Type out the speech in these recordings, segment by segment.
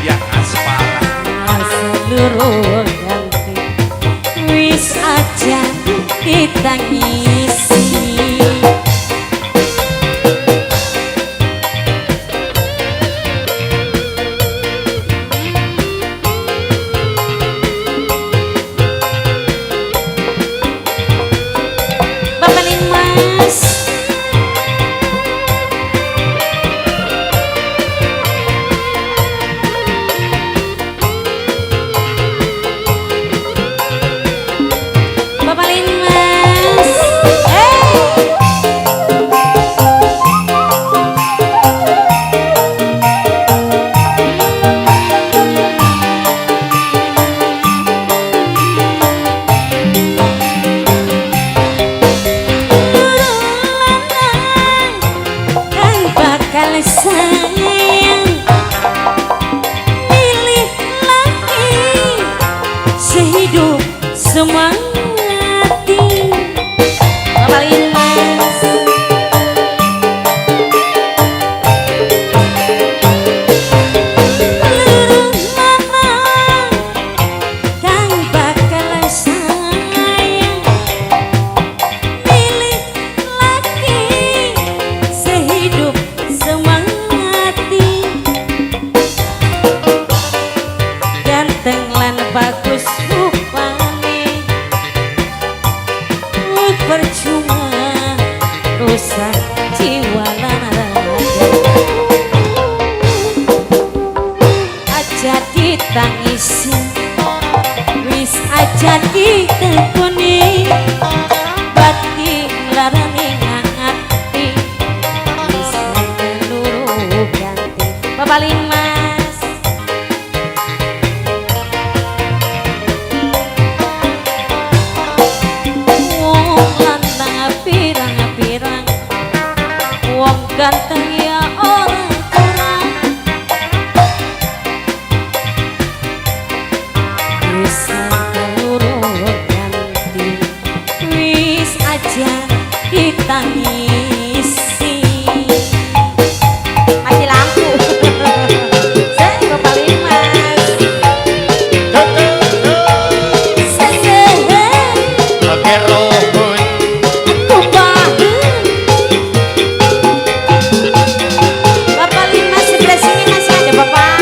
Yang aspal. Seluruh ganti wis aja ditangisi. Bapak Limas, Bapak Limas, eh. Kang bakal sayang milih lagi sehidup semati. Bapak Limas, Lurung lanang kang bakal sayang milih lagi sehidup semati, ganteng lan bagus rupane, percuma rusak jiwa lan raga. Aja ditangisi, wis aja ditekuni, batin larane ati, wis luru ganti. Bapak Limas, wong lanang pirang-pirang, wong ganteng ya ora kurang, wis luru ganti, wis aja ditangisi. Mati lampu. Saya Bapak Limas. Sesehe. Oke, rohun. Aku paham. Bapak Limas sebelah sini masih ada Bapak.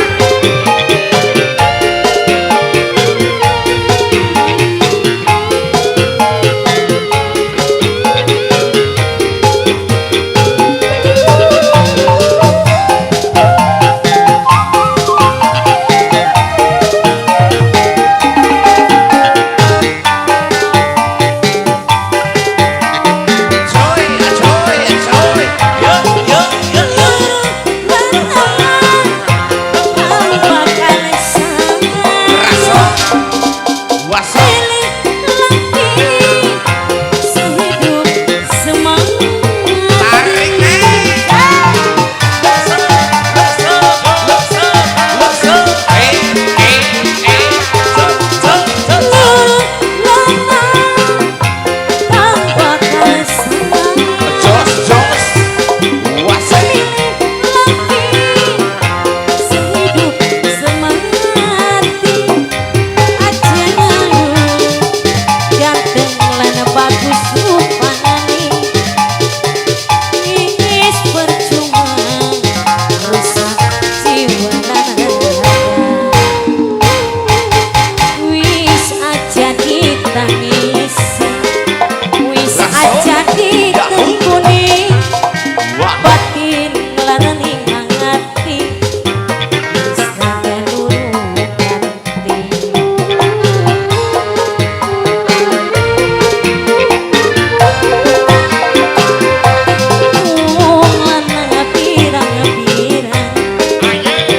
Coy, coy, coy. Yo, yo, yo, yo. Kang bakal sayang Raso. Waso. pilih lagi sehidup semati. Tarik nih. Lakso, lakso, lakso, lakso. Eh, eh, eh. So, so, so, so. Lanang kang bakal sayang Jos, jos. Waso. lagi sehidup semati, aja ganteng lan bagus rupane, wis percuma rusak jiwa lan raga. Wis aja ditangisi, wis aja ditekuni, Wah. Batin larane ati, wis luru ganti. Wong lanang pirang-pirang,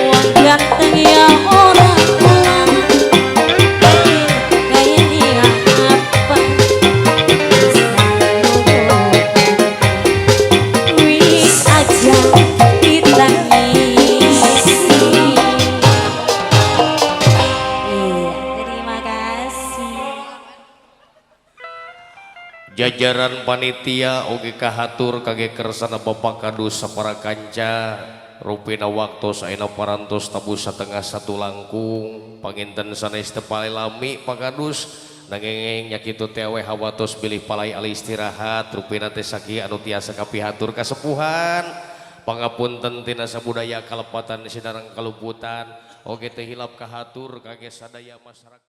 wong ganteng ya ora kurang, kayane apa, wis luru ganti, wis aja ditangisi. Iya, terima kasih. Jajaran panitia oge kahatur kage kersana Bapak Kadus sapara kanca. Rupina waktos ayeuna parantos tabuh 12.30 langkung. Panginten sanes teu lami, Pak Kadus, nanging nya kitu teh we hawatos bilih palai ali istirahat. Rupina teh sakieu anu tiasa kapihatur kasepuhan. Pangapunten tina sabudaya kalepatan sinareng kaluputan, oge teh hilap kahatur kage sadaya masyarakat.